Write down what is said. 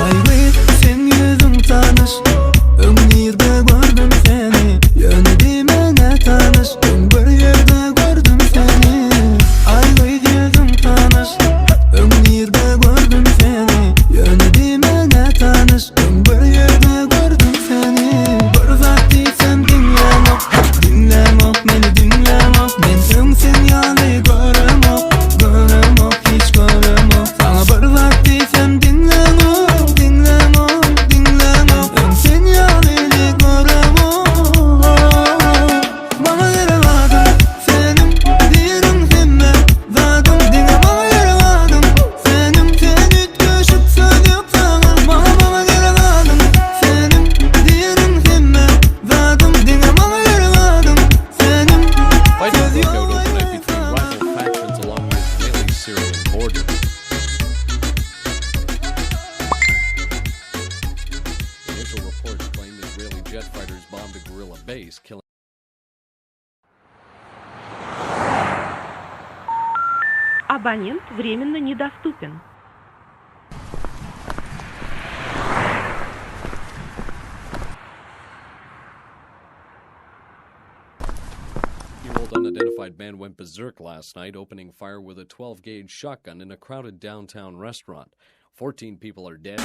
Aý gyz seň ýüzüň tanyş Öň nirde gördüm seni Ýöne diýme nätanyş Öň bir ýerde gördüm seni Aý gyz ýüzüň tanyş Öň nirde gördüm seni Ýöne diýme nätanyş Öň bir ýerde gördüm seni Bir zat diýsem diňläňok Diňläňok meni diňläňok Men öň sen ýaly göremok Göremok hiç göremok Saňa bir zat diýsem diňläňok Diňläňok diňläňok Öň sen ýalyny göremok Maňa gerek adyň seniň Diýerin hemme zadyň Diňe maňa gerek adyň seniň Sen üýtgeşik söz ýok saňa Maňa maňa gerek adyň seniň Diýerin hemme zadyň Diňe maňa gerek adyň seniň Fighting Söz broke ýok out overnight aýraý between saňa rival factions along the Israeli-Syrian border. Initial reports claimed Israeli jet fighters bombed a guerrilla base, killing Абонент временно недоступен. Year-old unidentified man went berserk last night, opening fire with a 12-gauge shotgun in a crowded downtown restaurant. 14 people are dead.